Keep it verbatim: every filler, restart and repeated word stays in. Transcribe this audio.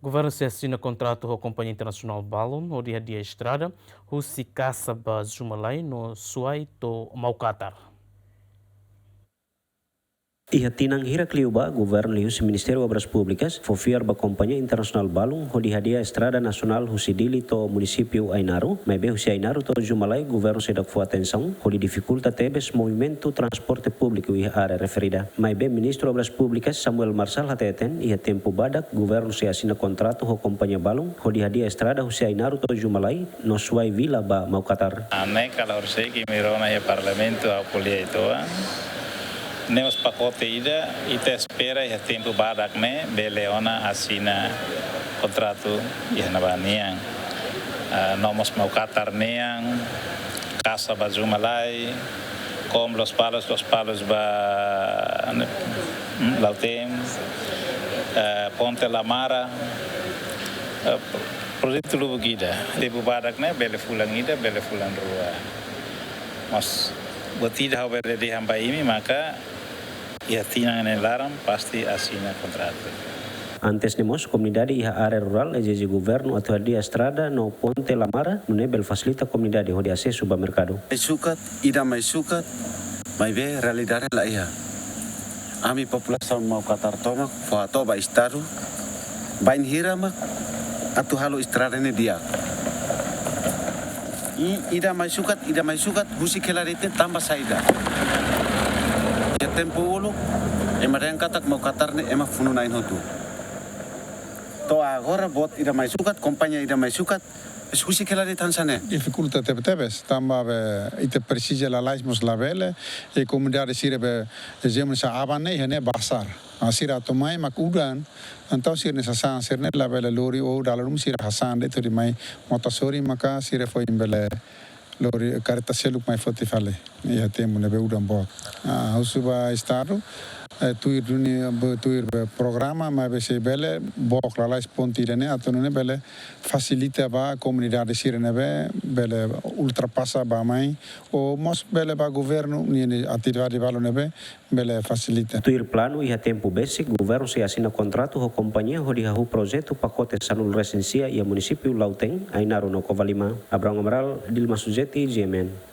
Governu sei asina kontratu ho kompañia internasionál balun hodi hadi'a estrada husi Kasa ba Zumalai no Suai to'o Maukatar. Iha tinan hirak liubá, governu liuhusi Ministériu Obras Públikas fó fiar ba kompañia internasionál balun hodi hadi'a estrada nasionál husi Dili to'o munisípiu Ainaro, maibé husi Ainaro to'o Zumalai governu seidauk fó atensaun, hodi difikulta tebes movimentu transporte públiku iha área referida. Maibé Ministru Obras Públikas Samuel Marçal hateten, iha tempu badak governu sei asina kontratu ho kompañia balun hodi hadi'a estrada husi Ainaro to'o Zumalai no Suai Vila ba Maukatar. Ne'e kala horisehik imi rona iha Parlamentu ha'u ko'alia uitoan. Ne'e mós pakote ida, ita espera iha tempu badak ne'e bele ona asina kontratu iha ne'ebá nian. Ah, no mós Maukatar nian, Kasa ba Zumalai, Kom Lospalos, Lospalos ba, hmm, Lautém, eh, Ponte Lamara, eh, projetu lubuk ida. Tempu badak ne'e bele fulan ida, bele fulan rua. Mas buat ida ha'u bele dehan ba imi maka iha tinan ida-ne'e laran pasti asina kontratu. Antes ne'e mós komunidade iha área rurál ezije governu atu hadi'a estrada no ponte Lamara, nune'e bele fasilita komunidade hodi asesu ba merkadu. Mai sukat, ida mai sukat, maibé realidade la iha. Ami populasaun Maukatar tomak fó hato'o ba Estadu bainhira mak atu halo estrada ne'e di'ak. I ida mai sukat, ida mai sukat, husik hela de'it tanba saida? Iha tempu uluk ema dehan katak Maukatar ne'e ema funu-na'in hotu. To'o agora boot ida mai sukat, kompañia ida mai sukat, es husik hela de'it hanesan ne'e. Difikulta tebe-tebes, tanba be ita presiza lalais mós labele, i komunidade sira be, ezemplu hanesan aban ne'e, iha ne'e bazár. Ah, sira atu mai mak udan, entaun sira-nia sasán sira-ne'e labele lori ou dala ruma sira hasán de'it hodi mai mota sorin maka sira foin bele lori karreta seluk mai foti fali. Iha tempu ne'ebé udan boot. Ah, husu ba Estadu, eh, tuir duni, be, tuir be programa, maibé se bele, book lalais ponte ida-ne'e, atu nune'e bele fasilita ba komunidade sira ne'ebé, bele ultrapasa ba mai, ou mós bele ba governu, ninia atividade balun ne'ebé, bele fasilita. Tuir planu iha tempu besik, governu sei asina kontratu ho kompañia hodi hahú projetu pakote sanulu-resin-sia iha munisípiu Lautém, Ainaro no Covalima. Abrão Amaral, Dilma Suzeti, G M N.